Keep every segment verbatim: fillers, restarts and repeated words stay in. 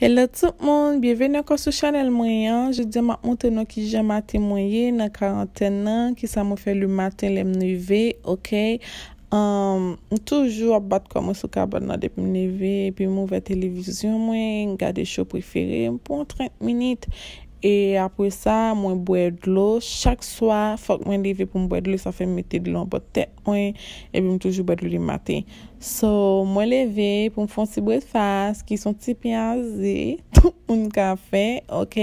Hello tout moun, byenveni ankò sou chanèl mwen an. Jodi a m ap montre nou kijan maten mwen ye nan karantèn nan, kisa mwen fè le maten lè m leve, ok? Um, m toujou ap bat kò mwen sou kabann nan depi m leve, epi m ouvè televizyon mwen, m gade show prefere m pou yon trant minit. E apre sa, mwen bwè dlo. Chak swa, fòk mwen leve pou m bwè dlo, sa fè m mete dlo anba tèt mwen, epi m toujou bwè dlo le maten. So, mwen leve pou m fè yon ti brekfas, ki se yon ti pen a ze, tout moun ka fè, ok?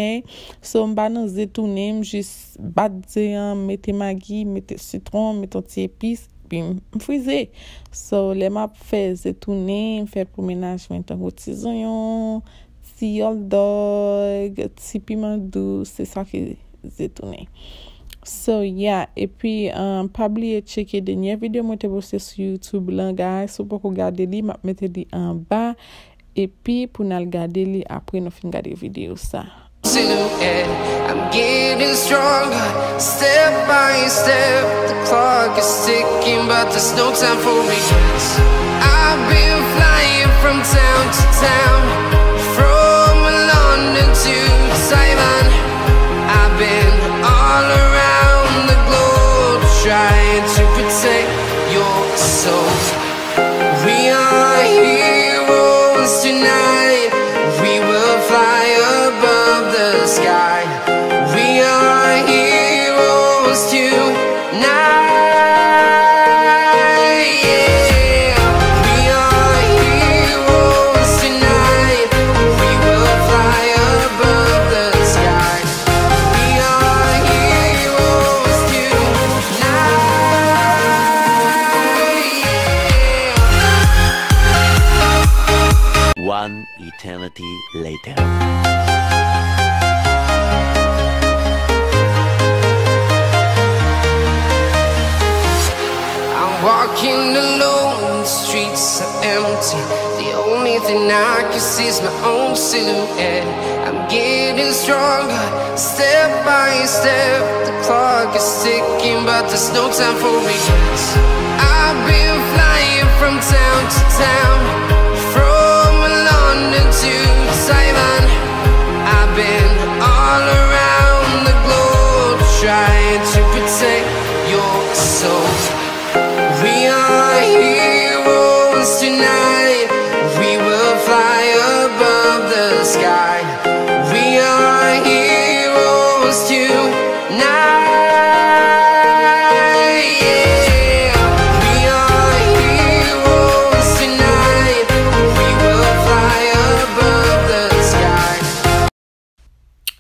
So, m pa nan ze tounen, m jis bat ze an, mete magi, mete sitwon, mete yon ti epis, epi m frize. So, lè m ap fè ze tounen, m fè pou mennaj mwen tankou ti zonyon, ti hot dog, ti piman dous, se sa ki ze tounen. So, yeah, epi, um, pa bliye tcheke dènyè videyo mwen te poste sou YouTube lan, guys. Si w poko gade li, m ap mete li anba. Epi, pou n al gade li apre nou fin gade videyo sa. Silhouette, I'm getting stronger, step by step. The clock is ticking, but there's no time for regrets. I've been flying from town to town, from London to Taiwan. I've been all around the globe trying to protect your soul. We are heroes tonight. We will fly above the sky. We are heroes tonight. Yeah. We are heroes tonight. We will fly above the sky. We are heroes tonight. Yeah. One eternity later. I'm walking alone, the streets are empty. The only thing I can see is my own silhouette. I'm getting stronger, step by step. The clock is ticking, but there's no time for regrets. I've been flying from town to town, from London to Taiwan. I've been all around the globe trying to protect your soul. We are heroes tonight. We will fly above the sky. We are heroes tonight. Yeah. We are heroes tonight. We will fly above the sky.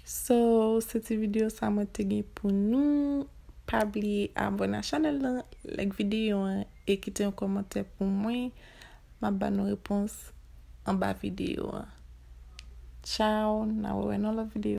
So, se ti videyo sa mwen te gen pou nou. Pa bliye abòne a chanèl lan, like videyo an e kite yon kòmantè pou mwen. M ap ba nou repons anba videyo an. Ciao, n a wè nan lòt videyo.